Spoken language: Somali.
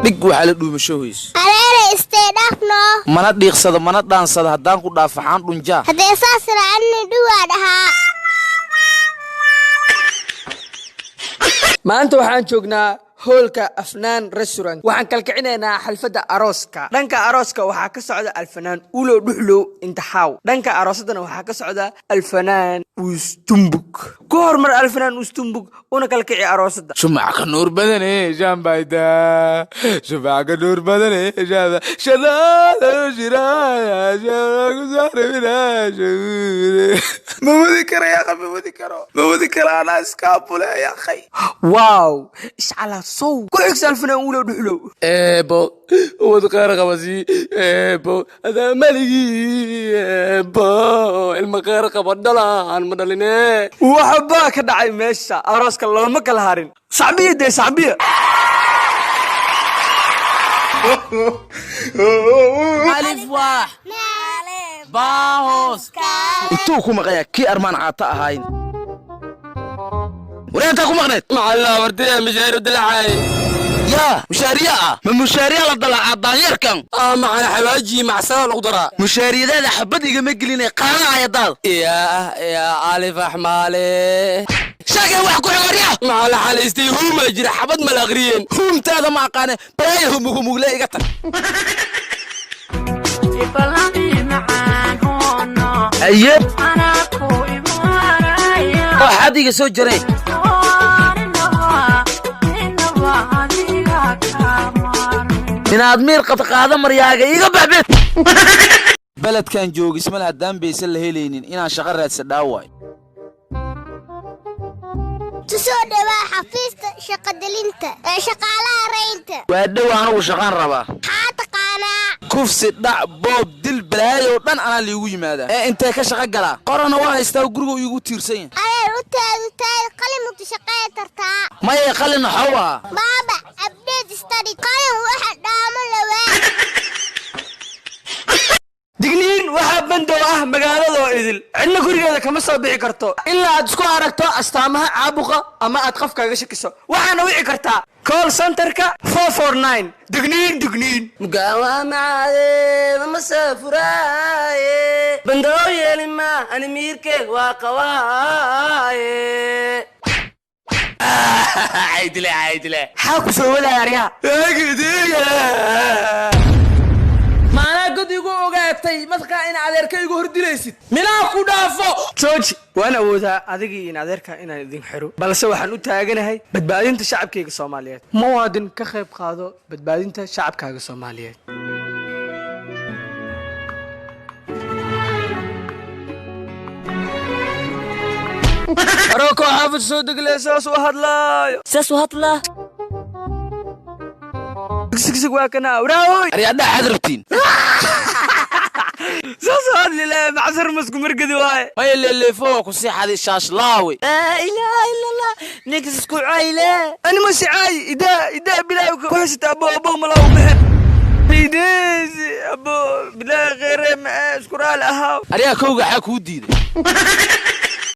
Dhig waxaa la dhuumasho hoys. Areere, istee dhaafno. Mana dhiiqsado, mana dhaansado. Haddaan ku dhaafaxaan dhunjaa. Haddee saas raacani dhuwaa dhahaa. Maanta waxaan joognaa hoolka Afnaan Restaurant. Waxaan kalkicinaynaa xalfadda arooska. Dhanka arooska waxaa ka socda Alfanaan Ulo Dhuxlow Intaxaaw, dhanka aroosadana waxaa ka socda Alfanaan Ustumbuk. Ku hormar, Alfanaan Ustumbuk, una kalkici aroosadda. Shumac ka nuur badane shambayda, shumac ka nuur badane shamba shadaada shiraaya. Ma wadi karo yaqa, ma wadi karo, ma wadi karo. Anaa iskaabule yaqay. Wow, iscalaa sow ku xigsa, Alfanaan Ulo Dhuxlow. Eebo wad qaar qabasi, eebo adaa maligii, eebo ilma qaar qaba dhalaan ma dhaline. Waxbaa ka dhacay meesha arooska, looma kala harin. Sacbiya dee, sacbiya. Alif waax baahoos intuu ku maqayaa kii armaan caata ahayn. Wareentaa ku maqneed? Maxalla wartida mishaaru dilacay. Yaa mushaariya ah? Ma mushaariya la dalacaa daanyeerkan? Ah, macana xawaaji macsada lagu daraa. Mushaariyadaada xabad igama gelinay, qaadanaya daad. Yaa yaa alif axmaale. Sheegay wax ku xiwarya. Maxaa la xalaystay? Huuma jira, xabad mala aqriyeen. Huumtaada ma aqaane, balaaya humughumugle iga tag. Aye, waxaad iga soo jaray. Inaad miir qabta qaada maryaaga iga baxbeed. Beledkan joogismal haddaan baysan la helaynin inaan shaqo raadsadhaa waay. Tusoo dhawaa xafiista shaqadelinta ee shaqaalaha raynta. Waa dhow, anugu shaqaan rabaa. Maxaa taqaanaa? Kufsi, dhac, boob, dil, balaayoo dhan anaa liigu yimaadaa. Ee intee ka shaqo galaa? Qorana waa haystaa, guriga iigu tiirsan yahay. Adeer, u taadu taadi qalimugta shaqeeya tartaa. Maya, qalin waxau ahaa. Baaba update study qalin waxa dhaamo lawaa. Digniin: waxaa bandow ah magaaladoo idil, cidna gurigeeda kama soo bixi karto ilaa aad isku aragto astaamaha caabuqa ama aad qof kaga shakiso. Waxaana wici kartaa call centerka 449. Digniin, digniin. Mugaawamacaade ma safuraaye, bandoo yeelima ani miirkeeg waa qawaaye. Caydile, caydile. Maxaa ku soo wadaya aryaha? Maanaa god igu ogaatay madkaa in adeerka igu hor dilaysid minaa ku dhaafo. Jooji, waan awoodaa adigii in adeerka inaan idin xiro, balse waxaan u taaganahay badbaadinta shacabkayga Soomaaliyeed. Muwaadin, ka qayb qaado badbaadinta shacabkaaga Soomaaliyeed. Aroko xaafad soo degle, saas u hadlaayo. Saas u hadlaa. Sigsig waa kana waraawoy. Aryaadhaa, xad rabtiin? Saas u hadli le, macsar masku margadi waaye. Maya, leeleefo waa ku sii xaday shaashlaawe. Laa ilaaha ila Allah, ninkas isku cayle. Ani ma sicaay, idaa idaa bilaaw ku haysata. Abo abo malaa u bixin ideesi abo bilaa kheere ma isku raali ahaa. Aryaa, kowga xaa kuu diiday?